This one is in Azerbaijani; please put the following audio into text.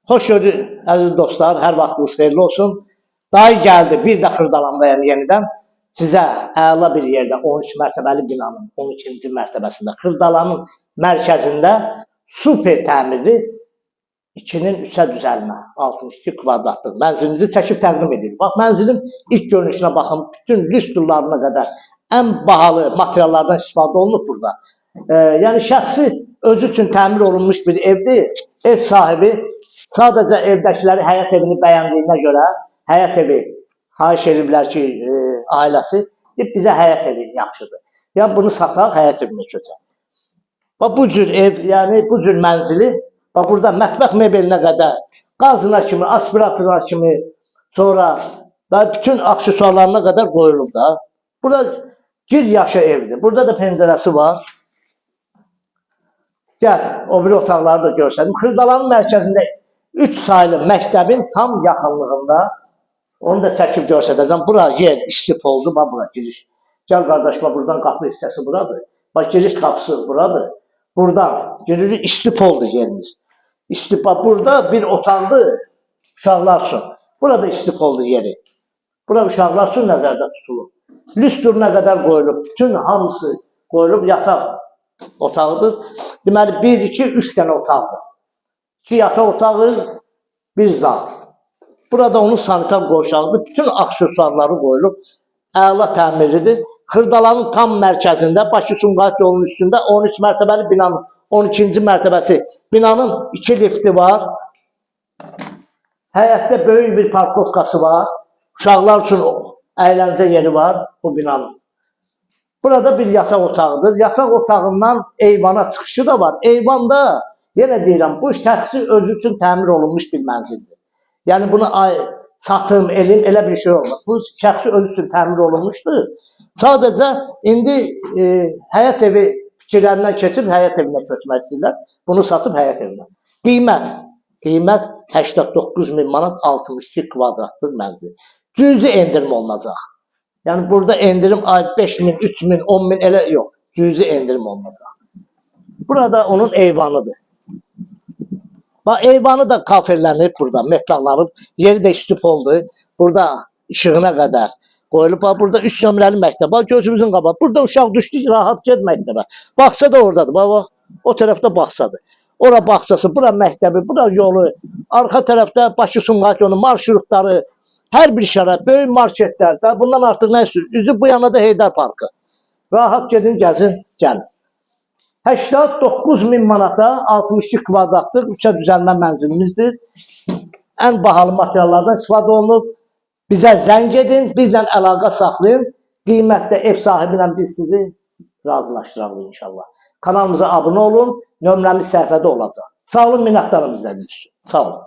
Xoş gördük əziz dostlar, hər vaxtınız xeyirli olsun. Dayı gəldi, bir də Xırdalandayam yenidən. Sizə əla bir yerdə 13 mərtəbəli binanın 12-ci mərtəbəsində Xırdalanın mərkəzində super təmirli 2-nin 3-ə düzəlmə 62 kvadratlıq mənzilimizi çəkib təqdim edirik. Bax, mənzilin ilk görünüşünə baxın, bütün lüstrlarına qədər ən bahalı materiallardan istifadə olunub burada. Yəni şəxsi özü üçün təmir olunmuş bir evdir. Ev sahibi sadəcə evdəkiləri həyət evini bəyəndiyinə görə həyət evi xahiş ediblər ki, ailəsi deyib bizə həyət evi yaxşıdır. Yəni bunu sataq, həyət evinə köçək. Bax bu cür ev, yəni bu cür mənzili, bax burada mətbəx mebelinə qədər, qazına kimi, aspiratoruna kimi, sonra da bütün aksesuarlarına qədər qoyulub da. Bura gir yaşa evdir. Burada da pəncərəsi var. Gəl, o biri otaqları da göstərim. Xırdalanın mərkəzində 3 saylı məktəbin tam yaxınlığında onu da çəkib göstərəcəm. Bura yer istipoldu, bax bura giriş. Gəl qardaş, bax buradan qapı hissəsi buradır. Bax giriş qapısı buradır. Buradan giririk, istipoldu yerimiz. İstip, bax burada bir otaqdır uşaqlar üçün. Burada istipoldu yeri. Bura uşaqlar üçün nəzərdə tutulub. Lüstruna qədər qoyulub, bütün hamısı qoyulub yataq otağıdır. Deməli 1, 2, 3 dənə otaqdır. 2 yataq otağı, bir zal. Burada onun sanitar qovşağıdır. Bütün aksesuarları qoyulub. Əla təmirlidir. Xırdalanın tam mərkəzində, Bakı-Sumqayıt yolunun üstündə 13 mərtəbəli binanın 12-ci mərtəbəsi. Binanın 2 lifti var. Həyətdə böyük bir parkovkası var. Uşaqlar üçün əyləncə yeri var bu binanın. Burada bir yataq otağıdır. Yataq otağından eyvana çıxışı da var. Eyvanda yenə deyirəm, bu şəxsi özü üçün təmir olunmuş bir mənzildir. Yəni bunu ay, satım, elm elə bir şey olmaz. Bu şəxsi özü üçün təmir olunmuşdur. Sadəcə indi həyət evi fikirlərindən keçib həyət evinə köçmək istəyirlər. Bunu satıb həyət evinə. Qiymət, qiymət 89 min manat 62 kvadratlıq mənzil. Cüzi endirim olunacaq. Yəni burada endirim ay 5 min, 3 min, 10 min elə yox. Cüzi endirim olunacaq. Burada onun eyvanıdır. Bax eyvanı da kafelənib burada, metallanıb. Yeri də istipoldur. Burada işığına qədər qoyulub. Bax burada 3 nömrəli məktəb. Bax gözümüzün qabağı. Burada uşaq düşdü, rahat get məktəbə. Bağça da oradadır. Bax bax o tərəfdə bağçadır. Ora bağçası, bura məktəbi, bura yolu, arxa tərəfdə Bakı-Sumqayıt yolu, marşrutları, hər bir şərait, böyük marketlər, da bundan artıq nə istəyir? Üzü bu yana da Heydər Parkı. Rahat gedin, gəzin, gəlin. 89 min manata 62 kvadratlıq 3-ə düzəlmə mənzilimizdir. Ən bahalı materiallardan istifadə olunub. Bizə zəng edin, bizlə əlaqə saxlayın. Qiymətdə ev sahibi ilə biz sizi razılaşdırarıq inşallah. Kanalımıza abunə olun, nömrəmiz səhifədə olacaq. Sağ olun, minnətdarım izlədiyiniz üçün. Sağ olun.